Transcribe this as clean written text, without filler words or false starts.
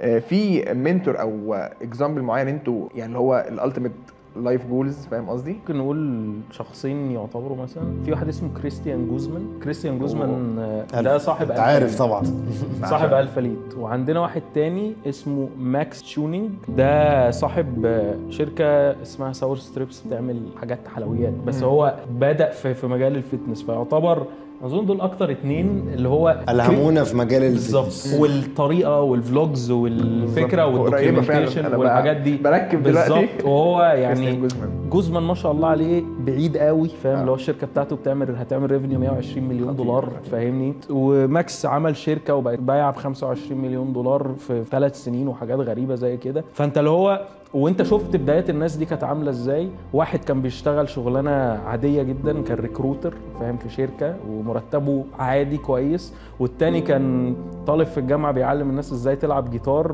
في mentor او example معين انتوا يعني اللي هو ال ultimate life goals، فاهم قصدي؟ ممكن نقول شخصين يعتبروا، مثلا في واحد اسمه كريستيان جوزمان. كريستيان جوزمان ده صاحب انت عارف طبعا. صاحب Alphalete. وعندنا واحد تاني اسمه ماكس تشونينج، ده صاحب شركة اسمها Sour Strips بتعمل حاجات حلويات، بس هو بدأ في مجال ال fitness، فيعتبر اظن دول اكتر اتنين اللي هو الهمونا في مجال بالظبط ال fitness. والطريقة وال vlogs والفكرة بالظبط. قريبة فعلاً. وال documentation أنا والحاجات دي. بركب دلوقتي. بالظبط. وهو يعني كريستيان جوزمان. جوزمان ما شاء الله عليه بعيد قوي، فاهم؟ اللي هو الشركة بتاعته هتعمل revenue 120 مليون دولار، فاهمني؟ وماكس عمل شركة وبقت بايعه ب 25 مليون دولار في 3 سنين وحاجات غريبة زي كده. فانت اللي هو وانت شفت بدايات الناس دي كانت عامله ازاي. واحد كان بيشتغل شغلانة عادية جدا، كان recruiter، فاهم، في شركة ومرتبة عادي كويس، والتاني كان طالب في الجامعة بيعلم الناس ازاي تلعب جيتار.